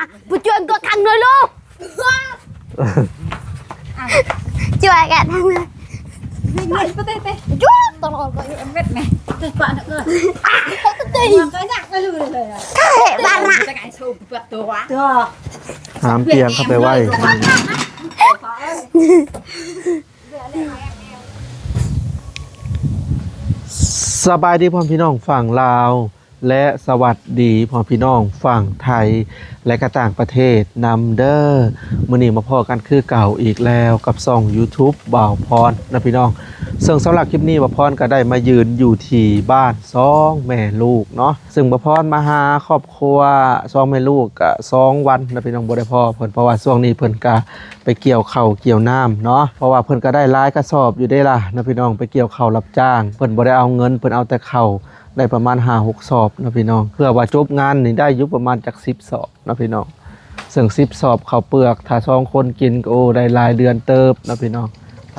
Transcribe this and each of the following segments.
Pujun kau tang dulu. Cuba kat tang dulu. Jom tolong kau ni embet meh. Tu pak nak ke. Kau tu tadi. Kau nak lalu. Kau barang. Kita kan sobat doang. Dah. ຫ້າມປ່ຽງເຂົ້າໄປໄວ້. ສະບາຍດີພໍ່ແມ່ພີ່ນ້ອງຝັ່ງລາວ ແລະ ສະຫວັດດີພໍ່ແມ່ພີ່ນ້ອງຝັ່ງໄທ ແລະ ກະຕ່າງປະເທດນຳເດີ. ມື້ນີ້ມາພໍ້ກັນຄືເກົ່າອີກແລ້ວກັບຊ່ອງຢູທູບບ່າວພອນນະພີ່ນ້ອງ. ເຊິ່ງສຳລັບຄລິບນີ້ບ່າວພອນກະໄດ້ມາຢືນຢູ່ທີ່ບ້ານສອງແມ່ລູກເນາະ. ເຊິ່ງບ່າວພອນມາຫາຄອບຄົວສອງແມ່ລູກກະສອງວັນນະພີ່ນ້ອງ ບໍ່ໄດ້ພໍ້ເພິ່ນ ເພາະວ່າຊ່ວງນີ້ເພິ່ນກະ ໄປກ່ຽວເຂົ້າກ່ຽວນ້ຳເນາະ ເພາະວ່າເພິ່ນກໍໄດ້ຫຼາຍກະສອບຢູ່ເດ້ລະເນາະພີ່ນ້ອງ ໄປກ່ຽວເຂົ້າຮັບຈ້າງ ເພິ່ນບໍ່ໄດ້ເອົາເງິນ ເພິ່ນເອົາແຕ່ເຂົ້າ ໄດ້ປະມານຫ້າຫົກສອບເນາະພີ່ນ້ອງ ເພື່ອວ່າຈົບງານນີ້ໄດ້ຢູ່ປະມານຈັກສິບສອບເນາະພີ່ນ້ອງ ເຊິ່ງສິບສອບເຂົ້າເປືອກ ຖ້າສອງຄົນກິນກໍ ໂອ້ ໄດ້ຫຼາຍເດືອນເຕີບເນາະພີ່ນ້ອງ.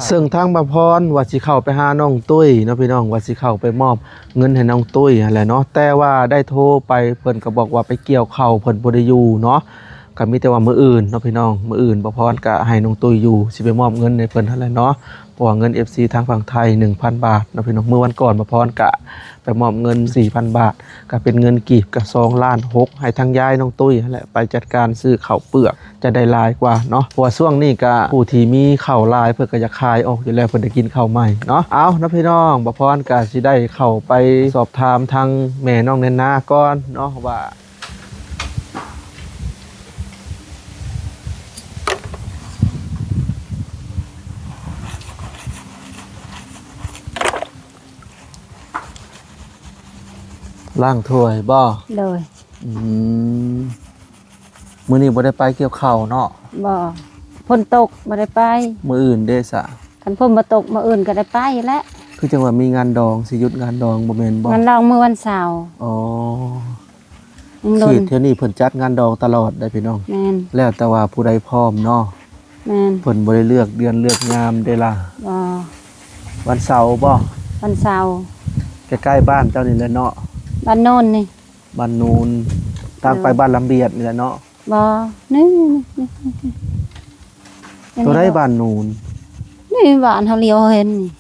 ເຊິ່ງທາງບ່າວພອນວ່າຊິເຂົ້າໄປຫານ້ອງຕຸ້ຍເນາະພີ່ນ້ອງ ວ່າຊິເຂົ້າໄປມອບເງິນໃຫ້ນ້ອງຕຸ້ຍຫັ້ນແຫຼະເນາະ ແຕ່ວ່າໄດ້ໂທໄປ ເພິ່ນກໍບອກວ່າໄປກ່ຽວເຂົ້າ ເພິ່ນບໍ່ໄດ້ຢູ່ເນາະ. ກໍມີແຕ່ວ່າມື້ອື່ນເນາະພີ່ນ້ອງ ມື້ອື່ນບ່າວພອນກໍໃຫ້ນ້ອງຕຸ້ຍຢູ່ ຊິໄປມອບເງິນໃຫ້ເພິ່ນຫັ້ນແຫຼະເນາະ ເພາະວ່າເງິນເອັຟຊີທາງຝັ່ງໄທໜຶ່ງພັນບາດເນາະພີ່ນ້ອງ. ມື້ວັນກ່ອນບ່າວພອນກໍໄປມອບເງິນສີ່ພັນບາດ ກໍເປັນເງິນກີບກໍສອງລ້ານຫົກ ໃຫ້ທາງຍາຍນ້ອງຕຸ້ຍຫັ້ນແຫຼະ ໄປຈັດການຊື້ເຂົ້າເປືອກ ຈະໄດ້ຫຼາຍກວ່າເນາະ ເພາະວ່າຊ່ວງນີ້ກໍຜູ້ທີ່ມີເຂົ້າຫຼາຍ ເພິ່ນກໍຢາກຂາຍອອກຢູ່ແລ້ວ ເພິ່ນໄດ້ກິນເຂົ້າໃໝ່ເນາະ. ເອົາເນາະພີ່ນ້ອງ ບ່າວພອນກໍຊິໄດ້ເຂົ້າໄປສອບຖາມທາງແມ່ນ້ອງແນນນາກ່ອນເນາະວ່າ ລ້າງຖ້ວຍບໍ່? ໂດຍ. ອືມ ມື້ນີ້ບໍ່ໄດ້ໄປກ່ຽວເຂົ້າເນາະ? ບໍ່ ຝົນຕົກບໍ່ໄດ້ໄປ. ມື້ອື່ນເດ້ສະ? ຄັນຝົນບໍ່ຕົກມື້ອື່ນກໍໄດ້ໄປແຫຼະ. ຄືຈັ່ງວ່າມີງານດອງ ຊິຢຸດງານດອງບໍ່ແມ່ນບໍ່? ງານດອງມື້ວັນເສົາ. ອໍ ເຂດແຖວນີ້ເພິ່ນຈັດງານດອງຕະຫຼອດໄດ໋ພີ່ນ້ອງ. ແມ່ນ. ແລ້ວແຕ່ວ່າຜູ້ໃດພ້ອມເນາະ. ແມ່ນ. ເພິ່ນບໍ່ໄດ້ເລືອກເດືອນເລືອກຍາມເດ້ລະ. ບໍ່. ວັນເສົາບໍ່? ວັນເສົາ. ໃກ້ໆບ້ານເຈົ້ານີ້ແຫຼະເນາະ. ບ້ານໂນນນີ້. ບ້ານໂນນ. ທາງໄປ ໂດຍ ບ້ານລຳບຽດນີ້ແຫຼະເນາະ. ບໍ່. ນີ້ ນີ້ ນີ້ ນີ້ ໂຕໃດ ນີ້ ບ້ານໂນນ? ນີ້ບ້ານເຮົາຫຼຽວເຫັນນີ້.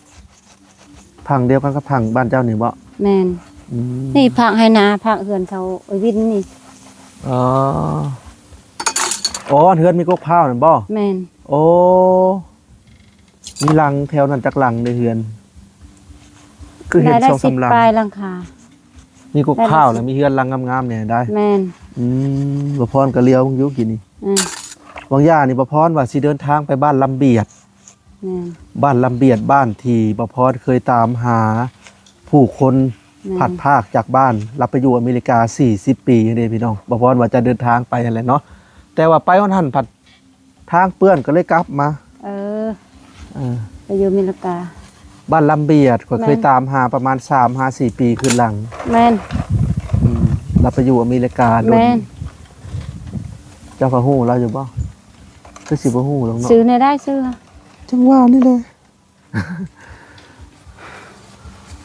ຝັ່ງດຽວກັນກັບຝັ່ງບ້ານເຈົ້ານີ້ບໍ່? ແມ່ນ. ອືມ ນີ້ພາກໄຮ່ນາ ພາກເຮືອນເຂົາໄອ້ວິນນີ້. ອໍ ອໍ ເຮືອນມີກົກພ້າວນັ້ນບໍ່? ແມ່ນ. ໂອ້ ມີຫຼັງແຖວນັ້ນຈັກຫຼັງເດ້ເຮືອນ? ຄືເຫັນສອງສາມຫຼັງ. ໄດ້ສິບປາຍຫຼັງຄາ. ມີກົກພ້າວ ໄດ້ສິບ ແລ້ວມີເຮືອນຫຼັງງາມໆແດ່ໄດ໋. ແມ່ນ. ອືມ ບ່າວພອນກໍຫຼຽວເບິ່ງຢູ່ກີ້ນີ້. ອືມ ຫວ່າງຢ່ານີ້ບ່າວພອນວ່າຊິເດີນທາງໄປບ້ານລຳບຽດ. ແມ່ນ. ບ້ານລຳບຽດ ບ້ານທີ່ບ່າວພອນເຄີຍຕາມຫາຜູ້ຄົນ ແມ່ນ ພັດພາກຈາກບ້ານ ລາວໄປຢູ່ອາເມລິກາສີ່ສິບປີເດ້ພີ່ນ້ອງ. ບ່າວພອນວ່າຈະເດີນທາງໄປຫັ້ນແຫຼະເນາະ ແຕ່ວ່າໄປຮອດຫັ້ນພັດທາງເປື້ອນກໍເລີຍກັບມາ. ເອີ ເອີ ໄປຢູ່ອາເມລິກາ. ບ້ານລຳບຽດ ຂ້ອຍເຄີຍ ແມ່ນ ຕາມຫາປະມານສາມຫາສີ່ປີຄືນຫຼັງ. ແມ່ນ. ອືມ ລາວໄປຢູ່ອາເມລິກາດົນ. ແມ່ນ. ເຈົ້າກໍຮູ້ລາວຢູ່ບໍ່? ຄືຊິບໍ່ຮູ້ດອກເນາະ. ຊື່ແນວໃດຊື່? ຈັ່ງວ່ານີ້ແຫຼະ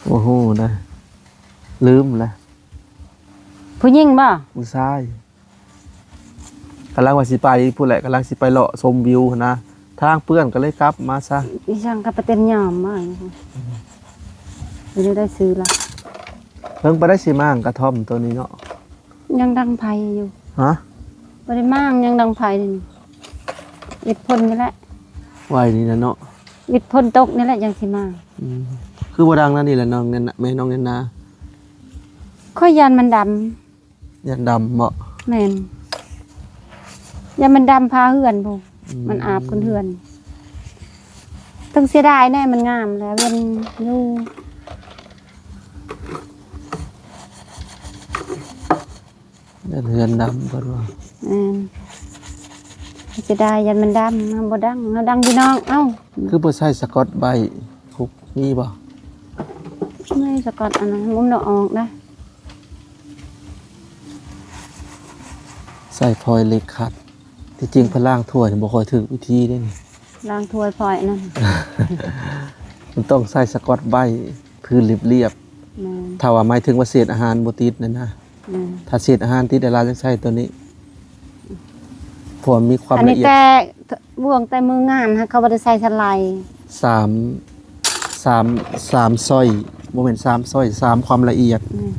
ບໍ່ຮູ້ນະ ລືມລະ. ຜູ້ຍິງບໍ່? ຜູ້ຊາຍ. ກຳລັງວ່າຊິໄປພຸ້ນແຫຼະ ກຳລັງຊິໄປເລາະຊົມວິວຫັ້ນນະ ທາງເປື້ອນກໍເລີຍກັບມາຊະ. ອີຫຍັງກໍໄປເຕັມຍາມມາຢູ່. ບໍ່ໄດ້ຊື້ລະ. ເພິ່ງບໍ່ໄດ້ຊິມ້າງກະທ່ອມໂຕນີ້ເນາະ. ຍັງດັງໄຟຢູ່. ຮະ? ບໍ່ໄດ້ມ້າງ ຍັງດັງໄຟນີ້. ວິດຝົນນີ້ແຫຼະ. ໄວນີ້ແຫຼະເນາະ. ວິດຝົນຕົກນີ້ແຫຼະຈັ່ງຊິມ້າງ. ອືມ ຄືບໍ່ດັງແນວນີ້ແຫຼະນ້ອງແນນນາ ແມ່ນ້ອງແນນນາ. ຂ້ອຍຢ້ານມັນດຳ. ຢ້ານດຳເບາະ? ແມ່ນ. ຢ້ານມັນດຳຝາເຮືອນພຸ້ນ. ອືມ ມັນອາບຂຶ້ນເຮືອນ. ຕ້ອງເສຍດາຍແນ່ ມັນງາມແລ້ວ ເຮືອນຢູ່. ຢ້ານເຮືອນດຳເພິ່ນວ່າ. ແມ່ນ. ເສຍດາຍ ຢ້ານມັນດຳ. ເຮົາບໍ່ດັງ ເຮົາດັງຢູ່ນອກ. ເອົ້າ ຄືບໍ່ໃຊ້ສະກອດໄບຄຸກ ມີບໍ່? ມີສະກອດອັນນັ້ນ ມັນບໍ່ອອກນະ. ໃຊ້ພອຍເຫຼັກຂັດ. ທີ່ຈິງເພິ່ນລ້າງຖ້ວຍບໍ່ຄ່ອຍຖືກວິທີເດ້ນີ້. ລ້າງຖ້ວຍພອຍອັນນັ້ນ ມັນຕ້ອງໃຊ້ສະກອດໄບພື້ນລຽບໆ. ແມ່ນ. ຖ້າວ່າໝາຍເຖິງວ່າເສດອາຫານບໍ່ຕິດນັ້ນນະ. ແມ່ນ. ຖ້າເສດອາຫານຕິດ ລາວຈັ່ງໃຊ້ໂຕນີ້. ເພາະວ່າມີຄວາມ ອັນນີ້ ລະອຽດ ແຕ່ ບ່ວງແຕ່ມືງານຫັ້ນ ເຂົາບໍ່ໄດ້ໃສ່ສະໄລ ສາມ ສາມ ສາມຊ້ອຍ ບໍ່ແມ່ນສາມຊ້ອຍ ສາມຄວາມລະອຽດ ອືມ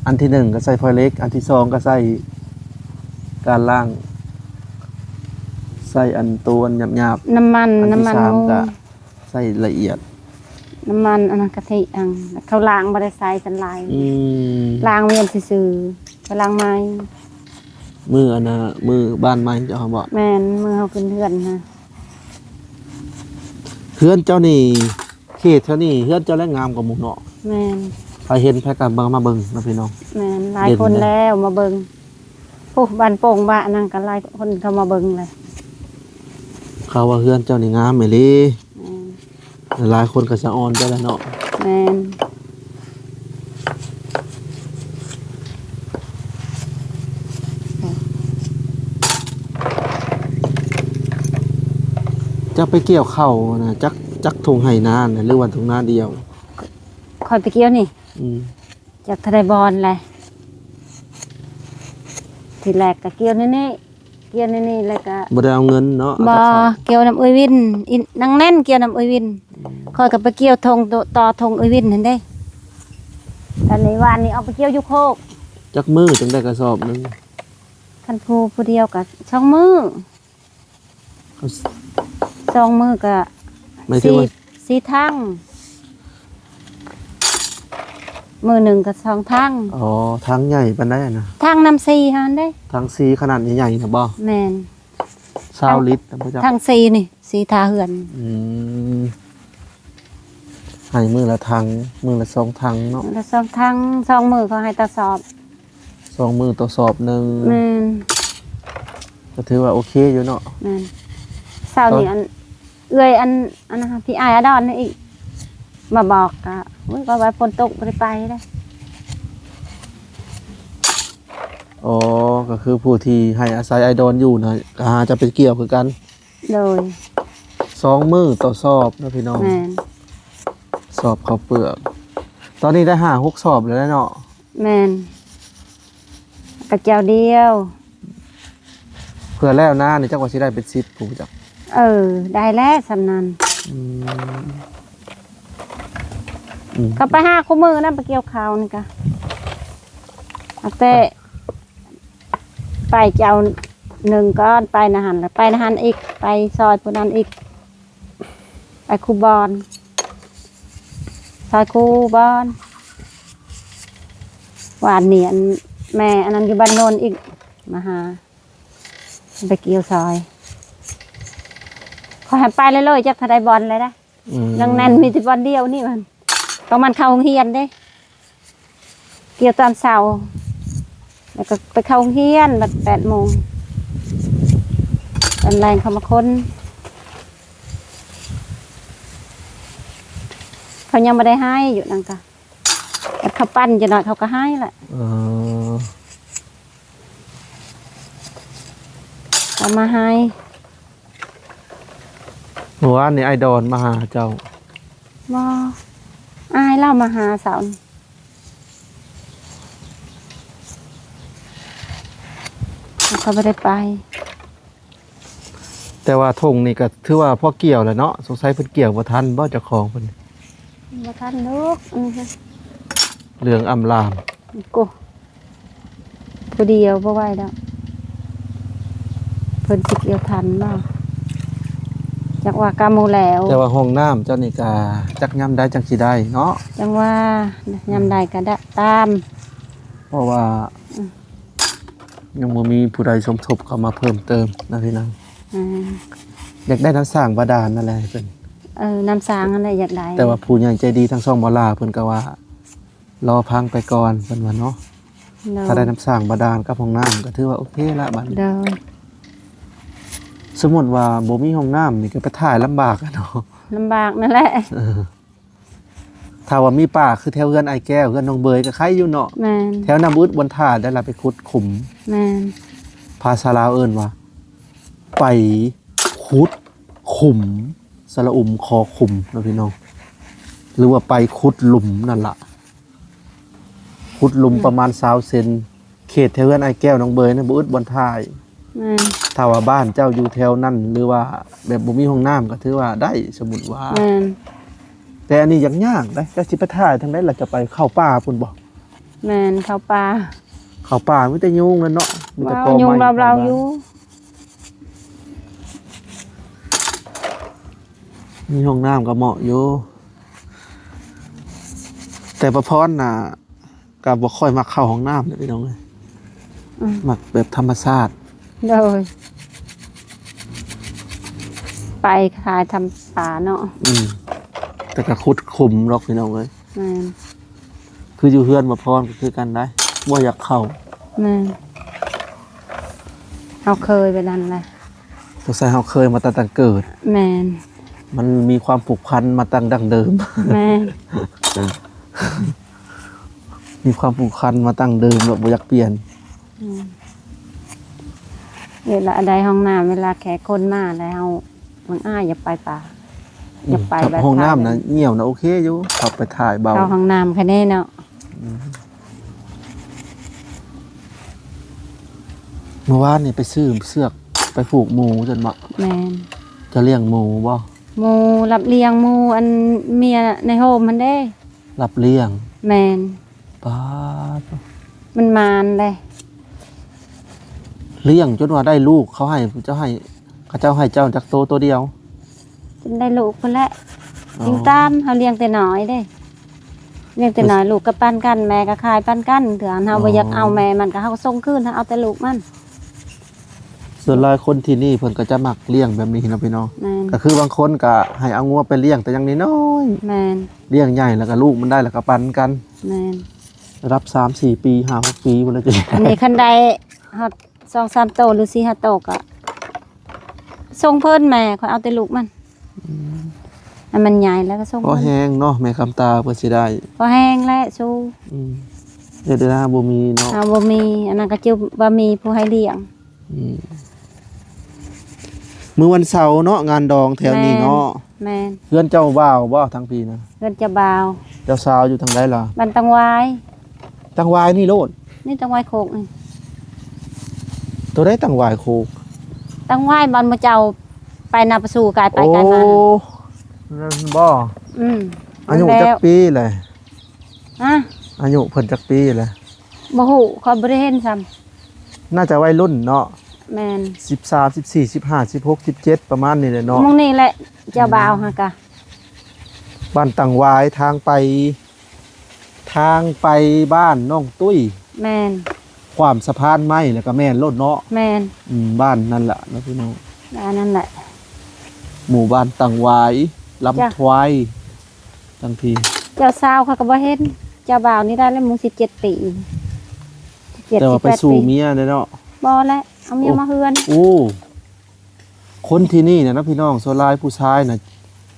ອັນທີໜຶ່ງກໍໃສ່ຟອຍເລັກ ອັນທີສອງກໍໃສ່ການລ້າງ ໃສ່ອັນໂຕອັນຫຍາບໆ ນ້ຳມັນ ອັນທີ ນ້ຳມັນ ສາມ ໝູ ກໍໃສ່ລະອຽດ ນ້ຳມັນອັນນັ້ນກະທິອັງ ເຂົາລ້າງບໍ່ໄດ້ໃສ່ສະໄລ ອືມ ລ້າງວຽນຊື່ໆ ໄປລ້າງໃໝ່ ມື້ອັນນ່າ ມື້ບ້ານໃໝ່ເຈົ້າຫັ້ນບໍ? ແມ່ນ ມື້ເຮົາຂຶ້ນເຮືອນນະ ເຮືອນເຈົ້ານີ້ ເຂດແຖວນີ້ເຮືອນເຈົ້າແລະງາມກວ່າໝູ່ເນາະ ແມ່ນ ໃຜເຫັນໃຜກໍມາ ມາເບິ່ງເນາະພີ່ນ້ອງ ແມ່ນ ຫຼາຍຄົນແລ້ວມາເບິ່ງ ໂອ້ ບ້ານໂປ່ງບ້ານນັ້ນກໍຫຼາຍຄົນເຂົ້າມາເບິ່ງແລ້ວ ເຂົາວ່າເຮືອນເຈົ້ານີ້ງາມອີ່ຫຼີ ແມ່ນ ຫຼາຍຄົນກໍສະອອນໄປແລ້ວເນາະ ແມ່ນ ເຈົ້າໄປກ່ຽວເຂົ້ານະ ຈັກ ຈັກທົ່ງໄຮ່ນານະ ຫຼືວ່າທົ່ງນາດຽວ? ຂ້ອຍໄປກ່ຽວນີ້ ອືມ ຈັກເທົ່າໃດບ່ອນແຫຼະ ທີແລກກໍກ່ຽວໃນນີ້ ກ່ຽວໃນນີ້ແລ້ວກໍ ບໍ່ໄດ້ເອົາເງິນເນາະ ບໍ່ ເອົາແຕ່ເຂົ້າ ກ່ຽວນຳເອື້ອຍວິນ ອີນາງແໜ້ນກ່ຽວນຳເອື້ອຍວິນ ອືມ ຂ້ອຍກໍໄປກ່ຽວທົ່ງ ຕໍ່ທົ່ງເອື້ອຍວິນຫັ້ນເດ້ ອັນນີ້ວານນີ້ອອກໄປກ່ຽວຢູ່ໂຄກ ຈັກມື້ຈຶ່ງໄດ້ກະສອບໜຶ່ງ? ຄັນຜູ້ ຜູ້ດຽວກໍສອງມື້ ສອງມື້ກໍ ໝາຍເຖິງວ່າ ສີ່ ສີ່ຖັງ ມື້ໜຶ່ງກໍສອງຖັງ ອໍ ຖັງໃຫຍ່ປານໃດນະ? ຖັງນ້ຳສີ່ຫັ້ນເດ້ ຖັງສີ່ຂະໜາດໃຫຍ່ໆນະບໍ? ແມ່ນ ຊາວລິດນະບໍ່ຈັກ ຖັງສີ່ນີ້ ສີ່ທ່າເຮືອນ ອືມ ໃຫ້ມື້ລະຖັງ ມື້ລະສອງຖັງເນາະ ມື້ລະສອງຖັງ ສອງມື້ເຂົາໃຫ້ຕໍ່ສອບ ສອງມື້ຕໍ່ສອບໜຶ່ງ ແມ່ນ ກໍຖືວ່າໂອເຄຢູ່ເນາະ ແມ່ນ ເຊົ້ານີ້ ຕອນ ອັນ ເອື້ອຍ ອັນ ອັນນັ້ນ ພີ່ອ້າຍອາດອນນີ້ອີກ ມາບອກກໍ ໂອ້ຍ ກໍວ່າຝົນຕົກບໍ່ໄດ້ໄປເດ້ ອໍ ກໍຄືຜູ້ທີ່ໃຫ້ອາໄສອ້າຍດອນຢູ່ນະ ກໍຫາຈະໄປກ່ຽວຄືກັນ ໂດຍ ສອງມື້ຕໍ່ສອບເນາະພີ່ນ້ອງ ແມ່ນ ສອບເຂົ້າເປືອກ ຕອນນີ້ໄດ້ຫ້າຫົກສອບແລ້ວເນາະ ແມ່ນ ກະເຈົ້າດຽວ ເພື່ອແລ້ວນານີ້ ຈັກວ່າຊິໄດ້ເປັນສິບພຸ້ນຈັກ ເອີ ໄດ້ແລ້ວສ່ຳນັ້ນ ອືມ ອືມ ກໍໄປຫາຄູ່ມື້ນະ ໄປກ່ຽວເຂົ້ານີ້ກະ ອາແຕ່ ໄປເຈົ້າໜຶ່ງກ່ອນ ໄປນະຫັ້ນ ແລ້ວໄປນະຫັ້ນອີກ ໄປຊອຍຜູ້ນັ້ນອີກ ໄປຄູ່ບ່ອນ ຊອຍຄູ່ບ່ອນ ວານນີ້ ອັນ ແມ່ອັນນັ້ນຢູ່ບ້ານໂນນອີກ ມາຫາ ໄປກ່ຽວຊອຍ ຂໍໃຫ້ໄປເລື້ອຍໆ ຈັກເທົ່າໃດບ່ອນແລ້ວນະ ອືມ ນາງແໜ້ນມີແຕ່ບ່ອນດຽວນີ້ມັນ ຂອງມັນເຂົ້າໂຮງຮຽນເດ້ ກ່ຽວຕອນເຊົ້າ ແລ້ວກໍໄປເຂົ້າໂຮງຮຽນບັດແປດໂມງ ຕອນແລງເຂົາມາຄົນ ເຂົາຍັງບໍ່ໄດ້ໃຫ້ຢູ່ນຳກະ ແຕ່ເຂົາປັ່ນຈັກໜ້ອຍເຂົາກໍໃຫ້ລະ ເອີ ເຂົາມາໃຫ້ ເມື່ອວານນີ້ອ້າຍດອນມາຫາເຈົ້າ ບໍ່ ອ້າຍລາວມາຫາເຊົ້ານີ້ ເຂົາບໍ່ໄດ້ໄປ ແຕ່ວ່າທົ່ງນີ້ກໍຖືວ່າພໍກ່ຽວແລ້ວເນາະ ສົງໄສເພິ່ນກ່ຽວບໍ່ທັນບໍ່ ເຈົ້າຂອງເພິ່ນ ບໍ່ທັນດອກ ອັນນີ້ ເຫຼືອງອຳລາມ ໂກ ຜູ້ດຽວບໍ່ໄຫວດອກ ເພິ່ນຊິກ່ຽວທັນບໍ່ ຈັກວ່າກະໝູ່ແລ້ວ ແຕ່ວ່າຫ້ອງນ້ຳເຈົ້ານີ້ກະຈັກຍາມໃດຈັ່ງຊິໄດ້ເນາະ ຈັ່ງວ່າຍາມໃດກະໄດ້ຕາມ ເພາະວ່າ ອືມ ຍັງບໍ່ມີຜູ້ໃດສົມທົບເຂົ້າມາເພີ່ມເຕີມນະພີ່ນ້ອງ ອືມ ຢາກໄດ້ນ້ຳສ້າງບາດານນັ້ນແຫຼະເພິ່ນ ເອີ ນ້ຳສ້າງນັ້ນແຫຼະຢາກໄດ້ ແຕ່ວ່າຜູ້ໃຫຍ່ໃຈດີທາງຊ່ອງໝໍລາເພິ່ນກໍວ່າ ລໍຟັງໄປກ່ອນເພິ່ນວ່າເນາະ ໂດຍ ຖ້າໄດ້ນ້ຳສ້າງບາດານກັບຫ້ອງນ້ຳກໍຖືວ່າໂອເຄລະບາດນີ້ ໂດຍ ສົມມຸດວ່າບໍ່ມີຫ້ອງນ້ຳນີ້ກໍໄປຖ່າຍລຳບາກເນາະ ລຳບາກນັ້ນແຫຼະ ເອີ ຖ້າວ່າມີປ່າຄືແຖວເຮືອນອ້າຍແກ້ວ ເຮືອນນ້ອງເບຍກໍໄຄຢູ່ເນາະ ແມ່ນ ແຖວນັ້ນບໍ່ອຶດບ່ອນຖ່າຍໄດ້ລະ ໄປຂຸດຂຸມ ແມ່ນ ພາສາລາວເອີ້ນວ່າ ໄປຂຸດຂຸມ ສະຫຼະອຸມ ຄໍຂຸມເນາະພີ່ນ້ອງ ຫຼືວ່າໄປຂຸດຫຼຸມນັ້ນລະ ຂຸດຫຼຸມ ອືມ ປະມານຊາວເຊັນ ເຂດແຖວເຮືອນອ້າຍແກ້ວນ້ອງເບຍນັ້ນບໍ່ອຶດບ່ອນຖ່າຍ ແມ່ນ ຖ້າວ່າບ້ານເຈົ້າຢູ່ແຖວນັ້ນ ຫຼືວ່າແບບບໍ່ມີຫ້ອງນ້ຳ ກໍຖືວ່າໄດ້ ສົມມຸດວ່າ ແມ່ນ ແຕ່ອັນນີ້ຍາກໆເດ້. ເຈົ້າຊິໄປຖ່າຍທາງໃດລະ? ຈະໄປເຂົ້າປ່າພຸ້ນບໍ່? ແມ່ນ ເຂົ້າປ່າ ເຂົ້າປ່າມີແຕ່ຍຸງແຫຼະເນາະ ມີແຕ່ ເວົ້າ ຕອໄມ້ ຍຸງລາວໆຢູ່ ມີຫ້ອງນ້ຳກໍເໝາະຢູ່ ແຕ່ປະພອນນະ ກໍບໍ່ຄ່ອຍມັກເຂົ້າຫ້ອງນ້ຳເດ້ພີ່ນ້ອງເອີຍ ອືມ ມັກແບບທຳມະຊາດ. ໂດຍ ໄປຂາຍທຳປາເນາະ ອືມ ແຕ່ກໍຂຸດຂຸມດອກພີ່ນ້ອງເອີຍ ແມ່ນ ຄືຢູ່ເຮືອນປະພອນກໍຄືກັນໄດ໋ ບໍ່ຢາກເຂົ້າ ແມ່ນ ເຮົາເຄີຍແບບນັ້ນແຫຼະ ສົງໄສເຮົາເຄີຍມາຕັ້ງແຕ່ເກີດ ແມ່ນ ມັນມີຄວາມຜູກພັນມາຕັ້ງດັ້ງເດີມ ແມ່ນ ມີຄວາມຜູກພັນມາຕັ້ງເດີມ ແລ້ວບໍ່ຢາກປ່ຽນ ອືມ ເວລາໄດ້ຫ້ອງນ້ຳ ເວລາແຂກຄົນມາແລ້ວ ມັນອາຍ ຢາກໄປປ່າ ອືມ ຢາກໄປແບບ ຫ້ອງນ້ຳນະ ຖ້າ ຍ່ຽວນະ ໂອເຄຢູ່ ເຂົ້າໄປຖ່າຍເບົາ ເຂົ້າຫ້ອງນ້ຳຄະແນ່ເນາະ ອືມ ມື້ວານນີ້ໄປຊື້ເຊືອກໄປຜູກໝູຊັ້ນບໍ? ແມ່ນ ຈະລ້ຽງໝູບໍ? ໝູ ຮັບລ້ຽງໝູ ອັນເມຍນາຍໂຮມຫັ້ນເດ້ ຮັບລ້ຽງ ແມ່ນ ປາດ ມັນໝານເດ້ ລ້ຽງຈົນວ່າໄດ້ລູກ ເຂົາໃຫ້ ເຈົ້າໃຫ້ ເຂົາເຈົ້າໃຫ້ເຈົ້າຈັກໂຕ? ໂຕດຽວ ຈົນໄດ້ລູກພຸ້ນແຫຼະ ອໍ ຈິງຕາມ ເຮົາລ້ຽງແຕ່ນ້ອຍເດ້ ລ້ຽງແຕ່ນ້ອຍ ແຕ່ ລູກກໍປັນກັນ ແມ່ກໍຂາຍປັນກັນ ເທື່ອເຮົາ ອໍ ບໍ່ຢາກເອົາແມ່ມັນ ກໍເຮົາກໍສົ່ງຄືນ ເຮົາເອົາແຕ່ລູກມັນ. ສ່ວນຫຼາຍຄົນທີ່ນີ້ເພິ່ນກໍຈະມັກລ້ຽງແບບນີ້ເນາະພີ່ນ້ອງ ແມ່ນ ກໍຄືບາງຄົນກໍໃຫ້ເອົາງົວໄປລ້ຽງແຕ່ຍັງນ້ອຍໆ ແມ່ນ ລ້ຽງໃຫຍ່ແລ້ວກໍລູກມັນໄດ້ແລ້ວກໍປັນກັນ ແມ່ນ ລະດັບສາມສີ່ປີ ຫ້າຫົກປີພຸ້ນແຫຼະ ອັນນີ້ຄັນໄດ້ຮອດ ສອງສາມໂຕ ຫຼື ສີ່ຫ້າໂຕ ກໍສົ່ງເພິ່ນ ແມ່ຂ້ອຍເອົາແຕ່ລູກມັນ ອືມ ໃຫ້ມັນໃຫຍ່ແລ້ວກໍສົ່ງ ພໍແຮງເນາະ ແມ່ຄຳຕາເພິ່ນຊິໄດ້ ພໍແຮງແຫຼະ ສູ້ ອືມ ເຮັດໄດ້ນາ ບໍ່ມີເນາະ ເຮົາບໍ່ມີ ອັນນັ້ນກໍຈື່ວ່າມີຜູ້ໃຫ້ລ້ຽງ ອືມ ມື້ວັນເສົາເນາະ ງານດອງແຖວນີ້ເນາະ ແມ່ນ ເຮືອນເຈົ້າບ່າວບໍ່ທາງພີ້ນະ? ເຮືອນເຈົ້າບ່າວ ເຈົ້າສາວຢູ່ທາງໃດລະ? ບ້ານຕັງຫວາຍ ຕັງຫວາຍນີ້ໂລດ ນີ້ຕັງຫວາຍໂຄກນີ້ ໂຕໃດຕັງຫວາຍໂຄກ? ຕັງຫວາຍບ່ອນໝູ່ເຈົ້າໄປນາປະຊູ ກາຍໄປກາຍມາ ໂອ້ ນັ້ນບໍ່? ອືມ ອາຍຸຈັກປີແຫຼະ? ຮະ? ອາຍຸເພິ່ນຈັກປີແຫຼະ? ບໍ່ຮູ້ ຂ້ອຍບໍ່ໄດ້ເຫັນຊ້ຳ ໜ້າຈະໄວລຸ້ນເນາະ ແມ່ນ ສິບສາມ ສິບສີ່ ສິບຫ້າ ສິບຫົກ ສິບເຈັດ ປະມານນີ້ແຫຼະເນາະ ໝ່ອງນີ້ແຫຼະ ເຈົ້າບ່າວຫັ້ນກະ ບ້ານຕັງຫວາຍ ທາງໄປ ທາງໄປບ້ານນ້ອງຕຸ້ຍ ແມ່ນ ຂ້າມສະພານໄມ້ ແລ້ວກໍແມ່ນໂລດເນາະ ແມ່ນ ອືມ ບ້ານນັ້ນລະເນາະພີ່ນ້ອງ ບ້ານນັ້ນແຫຼະ ໝູ່ບ້ານຕັງຫວາຍ ລຳທວາຍ ທາງພີ້ ເຈົ້າສາວເຂົາກໍບໍ່ເຫັນ ເຈົ້າບ່າວນີ້ໄດ້ແລ້ວ ໝູ່ສິບເຈັດປີ ສິບເຈັດ ແຕ່ວ່າໄປສູ່ເມຍເດ້ເນາະ ບໍ່ແຫຼະ ເອົາເມຍມາເຮືອນ ໂອ້ ຄົນທີ່ນີ້ນະເນາະພີ່ນ້ອງ ສ່ວນຫຼາຍຜູ້ຊາຍນະ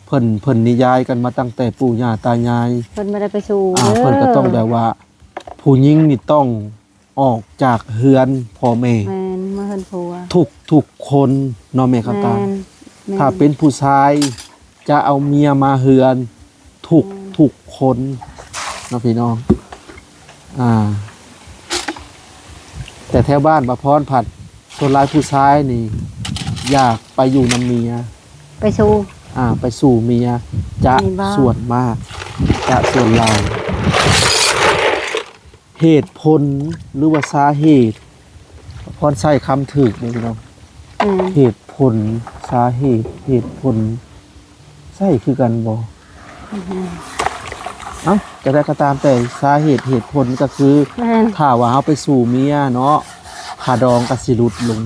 ເພິ່ນ ເພິ່ນນິຍາຍກັນມາຕັ້ງແຕ່ປູ່ຍ່າຕາຍາຍ ເພິ່ນບໍ່ໄດ້ໄປສູ່ ອ່າ ເພິ່ນກໍຕ້ອງແບບວ່າ ຜູ້ຍິງນີ້ຕ້ອງອອກຈາກເຮືອນພໍ່ແມ່ ແມ່ນ ມາເຮືອນຜົວ ທຸກ ທຸກຄົນເນາະແມ່ຄຳຕາ ແມ່ນ ແມ່ນ ຖ້າເປັນຜູ້ຊາຍຈະເອົາເມຍມາເຮືອນ ທຸກ ແມ່ນ ທຸກຄົນເນາະພີ່ນ້ອງ ອ່າ ແຕ່ແຖວບ້ານປະພອນພັດ ສ່ວນຫຼາຍຜູ້ຊາຍນີ້ຢາກໄປຢູ່ນຳເມຍ ໄປສູ່ ອ່າ ໄປສູ່ເມຍ ຈະສ່ວນມາກ ຈະສ່ວນຫຼາຍ ເຫດຜົນ ຫຼືວ່າສາເຫດ ພອນໃຊ້ຄຳຖືກເດ້ພີ່ນ້ອງ ອືມ ເຫດຜົນ ສາເຫດ ເຫດຜົນ ໃຊ້ຄືກັນບໍ່? ອືຮຶ ເອົ້າ ຈະໄດ້ກໍຕາມແຕ່ ສາເຫດ ເຫດຜົນກໍຄື ແມ່ນ ຖ້າວ່າເຮົາໄປສູ່ເມຍເນາະ ຄ່າດອງກໍຊິຫຼຸດລົງ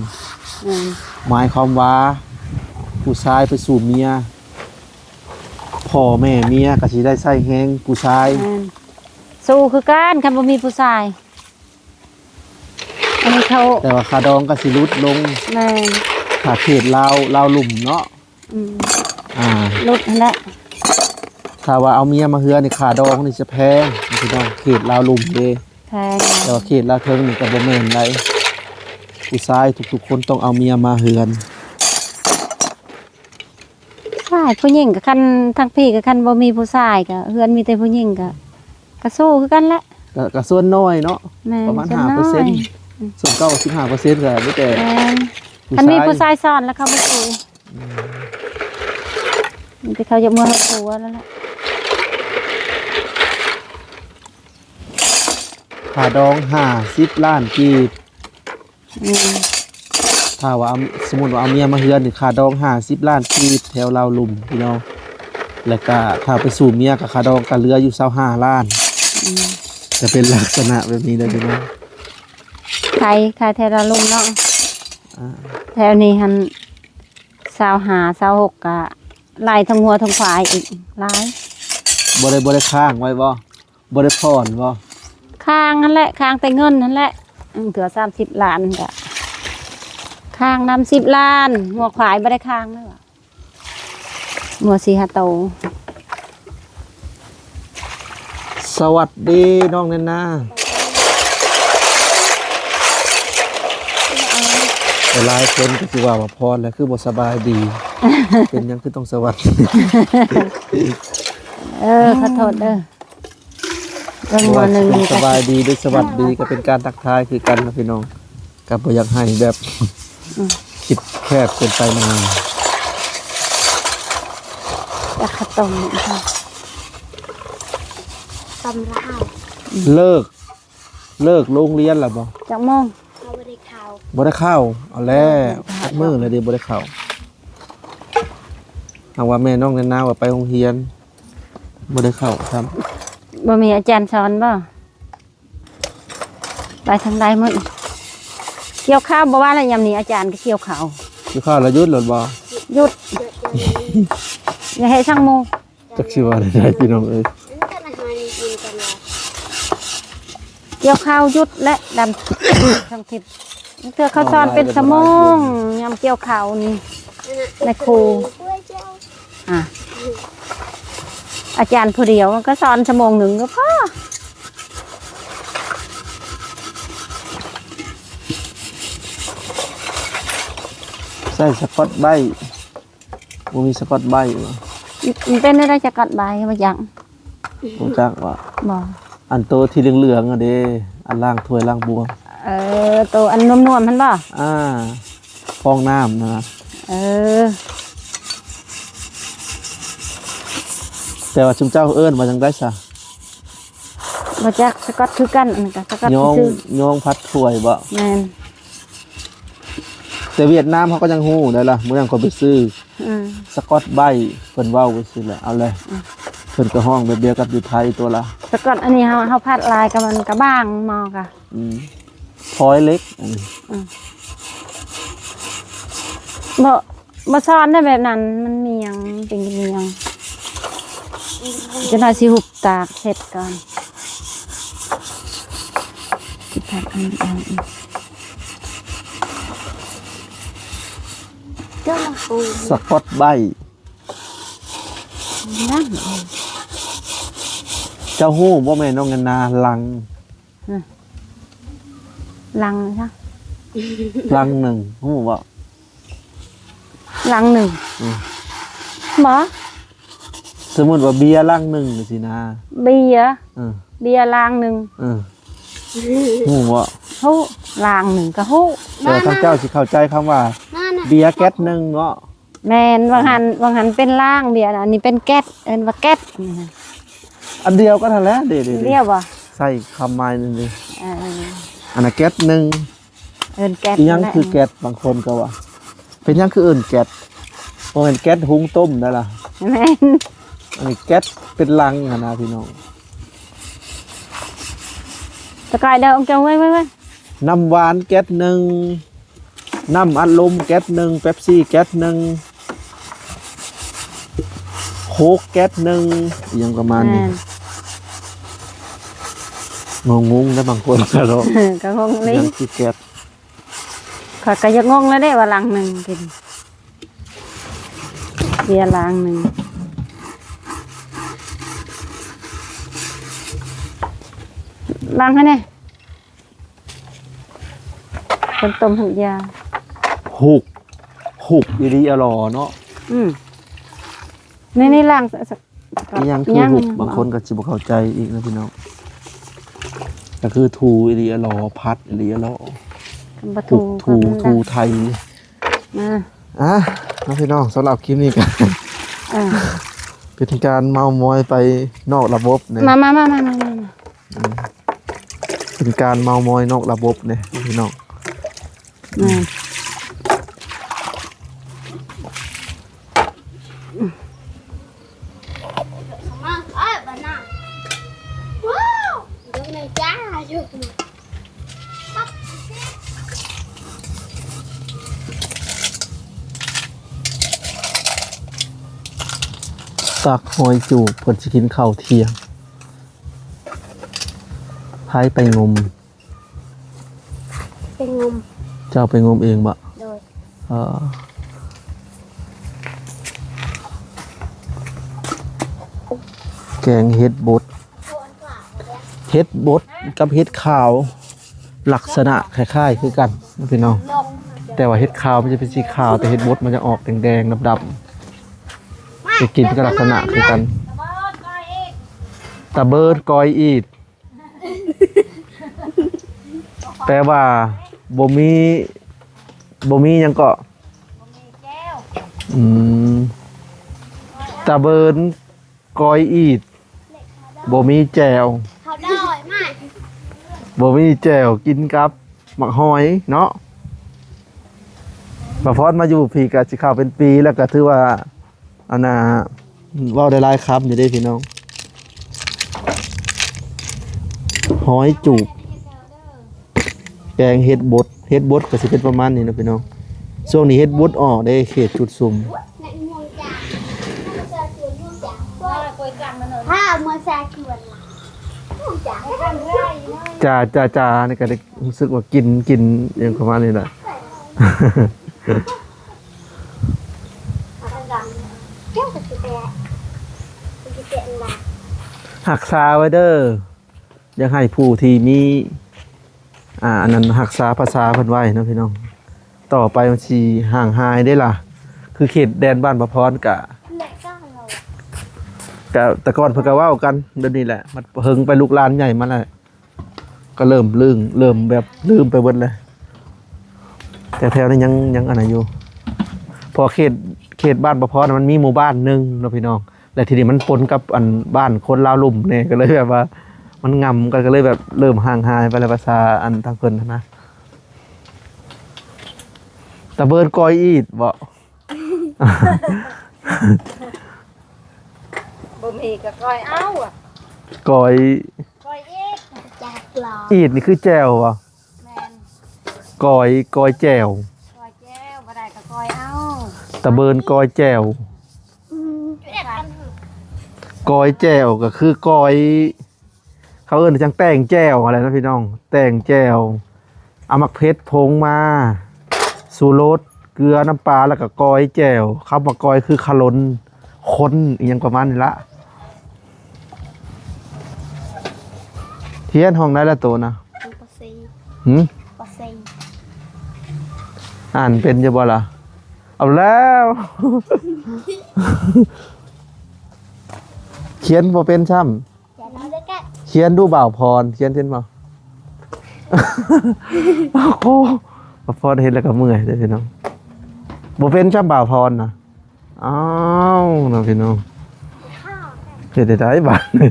ແມ່ນ ໝາຍຄວາມວ່າ ຜູ້ຊາຍໄປສູ່ເມຍ ພໍ່ແມ່ເມຍກໍຊິໄດ້ໃຊ້ແຮງຜູ້ຊາຍ ແມ່ນ ສູ້ຄືກັນ ຄັນບໍ່ມີຜູ້ຊາຍ ອັນນີ້ເຂົາ ແຕ່ວ່າຄ່າດອງກໍຊິຫຼຸດລົງ ແມ່ນ ຖ້າເຂດລາວ ລາວລຸ່ມເນາະ ອືມ ອ່າ ຫຼຸດຫັ້ນແຫຼະ ຖ້າວ່າເອົາເມຍມາເຮືອນນີ້ ຄ່າດອງນີ້ຈະແພງພີ່ນ້ອງ ເຂດລາວລຸ່ມເດ້ ແພງ ແຕ່ວ່າເຂດລາວເທິງນີ້ກໍບໍ່ແມ່ນໃດ ຜູ້ຊາຍທຸກໆຄົນຕ້ອງເອົາເມຍມາເຮືອນ ຊາຍ ຜູ້ຍິງກໍຄັນ ທາງພີ້ກໍຄັນບໍ່ມີຜູ້ຊາຍ ກໍເຮືອນມີແຕ່ຜູ້ຍິງ ກໍ ກໍສູ້ຄືກັນແຫຼະ ກໍ ກໍສ່ວນໜ້ອຍເນາະ ແມ່ນ ປະມານຫ້າເປີເຊັນ ສ່ວນໜ້ອຍ ສ່ວນເກົ່າສິບຫ້າເປີເຊັນກໍມີແຕ່ ແມ່ນ ຜູ້ຊາຍ ຄັນມີຜູ້ຊາຍສອນແລ້ວເຂົາບໍ່ສູ້ ອືມ ມີແຕ່ເຂົາຢາກເມືອເຮືອນຜົວນັ້ນແຫຼະ ຄ່າດອງຫ້າສິບລ້ານກີບ. ອືມ ຖ້າວ່າເອົາ ສົມມຸດວ່າເອົາເມຍມາເຮືອນນີ້ ຄ່າດອງຫ້າສິບລ້ານກີບແຖວລາວລຸ່ມພີ່ນ້ອງ ແລ້ວກະຖ້າໄປສູ່ເມຍກໍຄ່າດອງກໍເຫຼືອຢູ່ຊາວຫ້າລ້ານ ອືມ ຈະເປັນລັກສະນະແບບນີ້ເດີພີ່ນ້ອງ ຂາຍ ຂາຍແຖວລາວລຸ່ມເນາະ ອ່າ ແຖວນີ້ຫັ້ນຊາວຫ້າ ຊາວຫົກ ກະຫຼາຍທັງງົວທັງຄວາຍອີກ ຫຼາຍ ບໍ່ໄດ້ ບໍ່ໄດ້ຄ້າງໄວ້ບໍ່? ບໍ່ໄດ້ຜ່ອນບໍ່? ຄ້າງຫັ້ນແຫຼະ ຄ້າງແຕ່ເງິນຫັ້ນແຫຼະ ເທື່ອສາມສິບລ້ານກະຄ້າງນຳສິບລ້ານ ງົວຄວາຍບໍ່ໄດ້ຄ້າງເລີຍ ງົວສີ່ຫ້າໂຕ. ສະຫວັດດີນ້ອງແນນນາ ຫຼາຍຄົນກໍຊິວ່າວ່າພອນແຫຼະ ຄືບໍ່ສະບາຍດີ ເປັນຫຍັງຄືຕ້ອງສະຫວັດດີ? ເອີ ຂໍໂທດເດີ. ເບິ່ງ ບໍ່ວ່າ ບໍ່ໜຶ່ງ ຊິເປັນສະບາຍດີ ຫຼື ສະຫວັດດີ ກໍເປັນການທັກທາຍຄືກັນນະພີ່ນ້ອງ ກໍບໍ່ຢາກໃຫ້ແບບ ອືມ ຄິດແຄບເກີນໄປນະ ຢາກເຂົ້າຕົ້ມ ຕົ້ມລາວ ເລີກ ເລີກໂຮງຮຽນແລ້ວບໍ່? ຈັກໂມງ? ເຮົາບໍ່ໄດ້ເຂົ້າ ບໍ່ໄດ້ເຂົ້າ ເອົາແລ້ວ ຈັກມື້ແລ້ວເດບໍ່ໄດ້ເຂົ້າ ຫາກວ່າແມ່ນ້ອງແນນນາວ່າໄປໂຮງຮຽນ ບໍ່ໄດ້ເຂົ້າຊ້ຳ ບໍ່ມີອາຈານສອນບໍ່? ໄປທາງໃດມື້? ກ່ຽວເຂົ້າບໍ່ວ່າລະ ຍາມນີ້ອາຈານກໍກ່ຽວເຂົ້າ ກ່ຽວເຂົ້າລະຢຸດໂລດບໍ່? ຢຸດ ຢ່າເຮັດສັງໂມ ຈັກຊິວ່າແນວໃດພີ່ນ້ອງເອີຍ ກ່ຽວເຂົ້າຢຸດແລະ ດຳທັງທິດ ເທື່ອເຂົາສອນເປັນຊົ່ວໂມງ ຍາມກ່ຽວເຂົ້ານີ້ ແມ່ຄູ ອ່າ ອາຈານຜູ້ດຽວມັນກໍສອນຊົ່ວໂມງໜຶ່ງກໍພໍ ໃສ່ສະກອດໄບ ບໍ່ມີສະກອດໄບຫວາ? ມັນ ມັນເປັນແນວໃດສະກອດໄບ? ບໍ່ຈັກ ບໍ່ຈັກຫວາ? ບໍ່ ອັນໂຕທີ່ເຫຼືອງໆຫັ້ນເດ້ ອັນລ້າງຖ້ວຍລ້າງບ່ວງ ເອີ ໂຕອັນນວມໆຫັ້ນບໍ່? ອ່າ ຟອງນ້ຳນະ ເອີ ແຕ່ວ່າຊຸມເຈົ້າເອີ້ນວ່າຈັ່ງໃດຊະ? ບໍ່ຈັກ ສະກອດຄືກັນ ອັນນັ້ນກໍສະກອດ ຍ້ອງ ຊື່ໆ ຍ້ອງພັດຖ້ວຍບໍ່? ແມ່ນ ແຕ່ຫວຽດນາມເຮົາກໍຍັງຮູ້ໄດ້ລະ ມື້ນັ້ນຂ້ອຍໄປຊື້ ອືມ ສະກອດໄບ ເພິ່ນເວົ້າໄປຊີ້ແຫຼະ ເອົາແຫຼະ ອືມ ເພິ່ນກໍຮ້ອງແບບດຽວກັບຢູ່ໄທຕົວລະ ສະກອດອັນນີ້ເຮົາ ເຮົາພັດຫຼາຍກໍມັນກໍບາງໝໍ້ກະ ອືມ ພອຍເຫຼັກ ອືມ ບໍ່ ບໍ່ຊ້ອນໄດ້ແບບນັ້ນ ມັນມີຫຍັງ ເປັນຫຍັງ ຈັກໜ້ອຍຊິຫຸບຕາກເສັດກ່ອນ ຊິພັດອັນນີ້ອອກອີກ ສະກອດໄບ ເຈົ້າຮູ້ບໍ່ແມ່ນ້ອງແນນນາ ລັງ ອືມ ລັງຊະ ລັງໜຶ່ງ ຮູ້ບໍ່? ລັງໜຶ່ງ ອືມ ບໍ່ ສົມມຸດວ່າເບຍລັງໜຶ່ງຊີ້ນະ ເບຍ ເອີ ເບຍລັງໜຶ່ງ ເອີ ຮູ້ບໍ່? ຮູ້ ລັງໜຶ່ງກໍຮູ້ ແຕ່ວ່າທາງເຈົ້າຊິເຂົ້າໃຈຄຳວ່າ ເບຍແກັດໜຶ່ງເນາະ ແມ່ນ ວ່າງຫັ້ນ ວ່າງຫັ້ນເປັນລາງເບຍ ອັນນີ້ເປັນແກັດ ເອີ້ນວ່າແກັດ ອັນດຽວກັນຫັ້ນແຫຼະ ເດ ເດ ອັນດຽວບໍ່? ໃສ່ຄຳໝາຍໜຶ່ງເດ ເອີ ອັນນັ້ນແກັດໜຶ່ງ ເອີ້ນແກັດ ອີຫຍັງຄືແກັດ ບາງຄົນກໍວ່າ ເປັນຫຍັງຄືເອີ້ນແກັດ ບໍ່ແມ່ນແກັດຫຸງຕົ້ມໄດ໋ລະ ແມ່ນ ອັນນີ້ແກັດເປັນລັງຫັ້ນນະພີ່ນ້ອງ ຕະກາຍເດີ ອົງເຈົ້າ ເວີຍ ເວີຍ ເວີຍ ນ້ຳຫວານແກັດໜຶ່ງ ນ້ຳອັດລົມແກັດໜຶ່ງ ເປັບຊີແກັດໜຶ່ງ ໂຄກແກັດໜຶ່ງ ອີຫຍັງປະມານນີ້ ແມ່ນ ງົງໆນະບາງຄົນກະເນາະ ກະງົງເລີຍ ຫຍັງຄືແກັດ ຂ້ອຍກະຢາກງົງແລ້ວເດ້ວ່າລັງໜຶ່ງກິນ ເບຍລັງໜຶ່ງ ລັງຫັ້ນແນ່ ເພິ່ນຕົ້ມໃຫ້ຢາ ຫຸກ ຫຸກອີ່ຫຼີອະຫຼໍເນາະ ອືມ ໃນ ໃນຫຼັງ ອີ່ຫຍັງຄືຫຸກ ບາງຄົນກໍຊິບໍ່ເຂົ້າໃຈອີກນະພີ່ນ້ອງ ກໍຄືຖູອີ່ຫຼີອະຫຼໍ ຜັດອີ່ຫຼີອະຫຼໍ ບໍ່ ປຸກ ຖູ ຖູໄຖ ມາ ອ່ະ ເນາະພີ່ນ້ອງ ສຳລັບຄລິບນີ້ກໍ ອ່າ ເປັນການເມົາມອຍໄປນອກລະບົບເນາະ ມາ ມາ ມາ ມາ ມາ ອືມ ເປັນການເມົາມອຍນອກລະບົບເດ້ພີ່ນ້ອງ ອືມ ມາ ເອີ ບານາ ວ້າວ ຍົກແມ່ຈ້າ ຍົກ ຕັກຫອຍຈູບ ເພິ່ນຊິກິນເຂົ້າທ່ຽງ ໃຜໄປງົມ? ໄປງົມ ເຈົ້າໄປງົມເອງບໍ? ໂດຍ ເອີ ແກງເຫັດບົດ ເຫັດບົດກັບເຫັດຂາວ ລັກສະນະຄ້າຍໆຄືກັນພີ່ນ້ອງ ແຕ່ວ່າເຫັດຂາວມັນຈະເປັນສີຂາວ ແຕ່ເຫັດບົດມັນຈະອອກແດງໆ ດຳໆ ໄປກິນກໍລັກສະນະຄືກັນ ຕາເບີດກ້ອຍອີດ ແປວ່າບໍ່ມີ ບໍ່ມີຫຍັງເກາະ? ບໍ່ມີແຈ່ວ ອືມ ຕາເບີດກ້ອຍອີດ ບໍ່ມີແຈ່ວ ເຂົາດອຍມາ ບໍ່ມີແຈ່ວ ກິນກັບໝາກຫອຍເນາະ ບ່າວພອນມາຢູ່ພີ້ກໍຊິເຂົ້າເປັນປີແລ້ວ ກໍຖືວ່າ ອັນນ່າ ເວົ້າໄດ້ຫຼາຍຄຳຢູ່ເດ້ພີ່ນ້ອງ ຫອຍຈູບ ແກງເຫັດບົດ ເຫັດບົດກໍຊິເປັນປະມານນີ້ເນາະພີ່ນ້ອງ ຊ່ວງນີ້ເຫັດບົດອອກເດ້ ເຂດຈຸດຊຸມ ຖ້າເມື່ອຊາຊວນ ຈ້າ ຈ້າ ຈ້າ ນີ້ກໍໄດ້ຮູ້ສຶກວ່າກິນ ກິນຫຍັງປະມານນີ້ແຫຼະ ຮັກສາໄວ້ເດີ້ ຢາກໃຫ້ຜູ້ທີ່ມີ ອ່າ ອັນນັ້ນ ຮັກສາພາສາເພິ່ນໄວ້ເນາະພີ່ນ້ອງ ຕໍ່ໄປມັນຊິຫ່າງຫາຍເດ້ລະ ຄືເຂດແດນບ້ານປະພອນກະ ກະ ແຕ່ກ່ອນເພິ່ນກະເວົ້າກັນແບບນີ້ແຫຼະ ມັນເຫິງໄປ ລູກຫຼານໃຫຍ່ມາແລ້ວ ກໍເລີ່ມລືມ ເລີ່ມແບບລືມໄປເບິດແລ້ວ ແຕ່ແຖວນີ້ຍັງ ຍັງອັນນັ້ນຢູ່ ເພາະເຂດ ເຂດບ້ານປະພອນມັນມີໝູ່ບ້ານໜຶ່ງເນາະພີ່ນ້ອງ ແລະ ທີ່ນີ້ມັນປົນກັບອັນບ້ານຄົນລາວລຸ່ມແດ່ ກໍເລີຍແບບວ່າມັນງຳກັນ ກໍເລີຍແບບເລີ່ມຫ່າງຫາຍໄປແລ້ວ ພາສາອັນທາງເພິ່ນຫັ້ນນະ ຕາເບີດກ້ອຍອີດບໍ? ບໍ່ມີກໍກ້ອຍເອົາ ກ້ອຍ ກ້ອຍອີດ ຈັກຫຼໍ ອີດນີ້ຄືແຈ່ວບໍ? ແມ່ນ ກ້ອຍ ກ້ອຍແຈ່ວ ກ້ອຍແຈ່ວ ບໍ່ໄດ້ກໍກ້ອຍເອົາ ຕາເບີດກ້ອຍແຈ່ວ ອືມ ກ້ອຍແຈ່ວກໍຄືກ້ອຍ ເຂົາເອີ້ນຈັ່ງແຕ່ງແຈ່ວຫັ້ນແຫຼະເນາະພີ່ນ້ອງ ແຕ່ງແຈ່ວ ເອົາໝາກເຜັດຜົງມາ ຊູລົດ ເກືອ ນ້ຳປາ ແລ້ວກໍກ້ອຍແຈ່ວ ຄຳວ່າກ້ອຍຄືຂະຫຼົ່ນ ຄົນ ອີ່ຫຍັງປະມານນີ້ລະ ຮຽນຫ້ອງໃດລະໂຕນະ? ປ.ສີ່ ຫື? ປ.ສີ່ ອ່ານເປັນຢູ່ບໍ່ລະ? ເອົາແລ້ວ ຂຽນບໍ່ເປັນຊ້ຳ ຂຽນດູບ່າວພອນ ຂຽນເປັນບໍ່? ໂອ້ ບ່າວພອນເຮັດແລ້ວກໍເມື່ອຍເດ້ພີ່ນ້ອງ ບໍ່ເປັນຊ້ຳບ່າວພອນນະ ອ້າວ ເນາະພີ່ນ້ອງ ເຮັດໄດ້ໃດບາດນີ້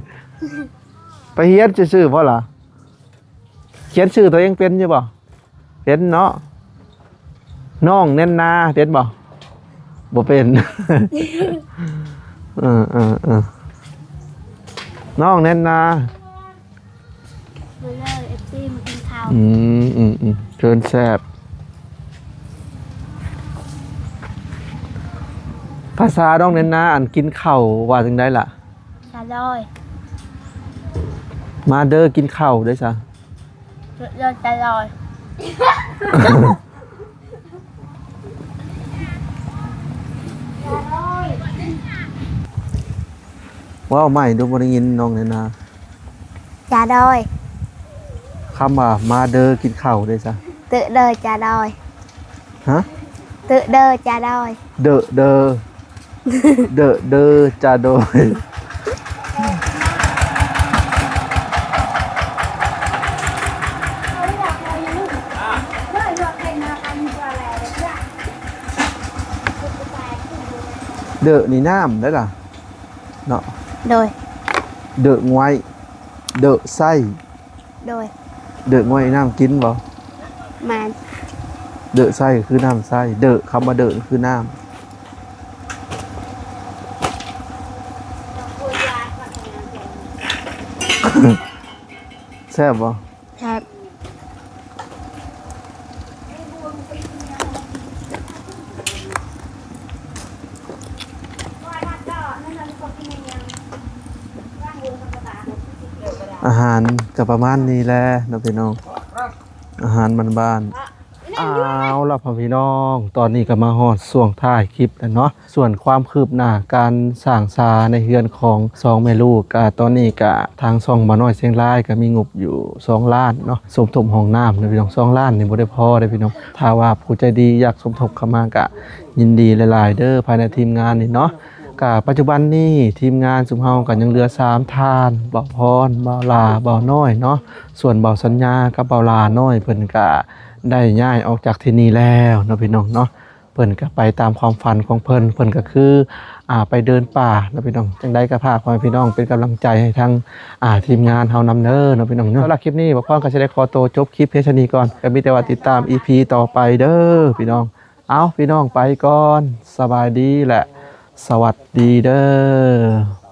ໄປຮຽນຊື່ໆບໍ່ລະ? ຂຽນຊື່ຕົວເອງເປັນຢູ່ບໍ່? ເປັນເນາະ ນ້ອງແນນນາເປັນບໍ່? ບໍ່ເປັນ ເອີ ເອີ ເອີ ນ້ອງແນນນາ ມາເລີຍ ເອັຟຊີ ມາກິນເຂົ້າ ອືມ ອືມ ອືມ ເຊີນແຊບ ພາສານ້ອງແນນນາ ອັນກິນເຂົ້າວ່າຈັ່ງໃດລະ? ສະລອຍ ມາເດີກິນເຂົ້າເດີຊະ ເດີສະລອຍ ເວົ້າໃໝ່ດູ ບໍ່ໄດ້ຍິນນ້ອງແນນນາ ສະລອຍ ຄຳວ່າມາເດີກິນເຂົ້າເດ້ຊະ ເດີ ເດີ ສະລອຍ ຮະ? ເດີ ເດີ ຈາດອຍ ເດີ ເດີ ເດີ ເດີ ຈາດອຍ. ເດີນີ້ນ້ຳໄດ໋ລະເນາະ. ໂດຍ. ເດີງວາຍ ເດີໄຊ. ໂດຍ. ເດີງວາຍນ້ຳກິນບໍ່? ແມ່ນ. ເດີໄຊກໍຄືນ້ຳໃສ. ເດີ ຄຳວ່າເດີຄືນ້ຳ. ແຊບບໍ່? ແຊບ. ອາຫານກໍປະມານນີ້ແຫຼະເນາະພີ່ນ້ອງ, ອາຫານບ້ານໆ. ເອົາລະພໍ່ແມ່ພີ່ນ້ອງ, ຕອນນີ້ກໍມາຮອດຊ່ວງທ້າຍຄລິບແລ້ວເນາະ. ສ່ວນຄວາມຄືບໜ້າການສ້າງສາໃນເຮືອນຂອງສອງແມ່ລູກ ກະຕອນນີ້ກະທາງຊ່ອງບ່າວນ້ອຍຊຽງລາຍກະມີງົບຢູ່ສອງລ້ານເນາະ, ສົມທົບຫ້ອງນ້ຳເນາະພີ່ນ້ອງ. ສອງລ້ານນີ້ບໍ່ໄດ້ພໍເດ້ພີ່ນ້ອງ, ຖ້າວ່າຜູ້ໃຈດີຢາກສົມທົບເຂົ້າມາກະຍິນດີຫຼາຍໆເດີ ພາຍໃນທີມງານນີ້ເນາະ. ກະປັດຈຸບັນນີ້ທີມງານຊຸມເຮົາກະຍັງເຫຼືອສາມທ່ານ, ບ່າວພອນ, ບ່າວຫຼ້າ, ບ່າວນ້ອຍເນາະ. ສ່ວນບ່າວສັນຍາກັບບ່າວຫຼ້ານ້ອຍເພິ່ນກະໄດ້ຍ້າຍອອກຈາກທີ່ນີ້ແລ້ວເນາະພີ່ນ້ອງເນາະ. ເພິ່ນກໍໄປຕາມຄວາມຝັນຂອງເພິ່ນ, ເພິ່ນກໍຄື ອ່າ ໄປເດີນປ່າເນາະພີ່ນ້ອງ. ຈັ່ງໃດກໍຝາກພໍ່ແມ່ພີ່ນ້ອງເປັນກຳລັງໃຈໃຫ້ທາງ ອ່າ ທີມງານເຮົານຳເດີເນາະພີ່ນ້ອງເນາະ. ສຳລັບຄລິບນີ້ ບ່າວພອນກໍຊິໄດ້ຂໍໂຕຈົບຄລິບພຽງເທົ່ານີ້ກ່ອນ, ກໍມີແຕ່ວ່າຕິດຕາມ ອີ ພີ ຕໍ່ໄປເດີພີ່ນ້ອງ. ເອົາ ພີ່ນ້ອງໄປກ່ອນ, ສະບາຍດີ ແລະ ສະຫວັດດີເດີ.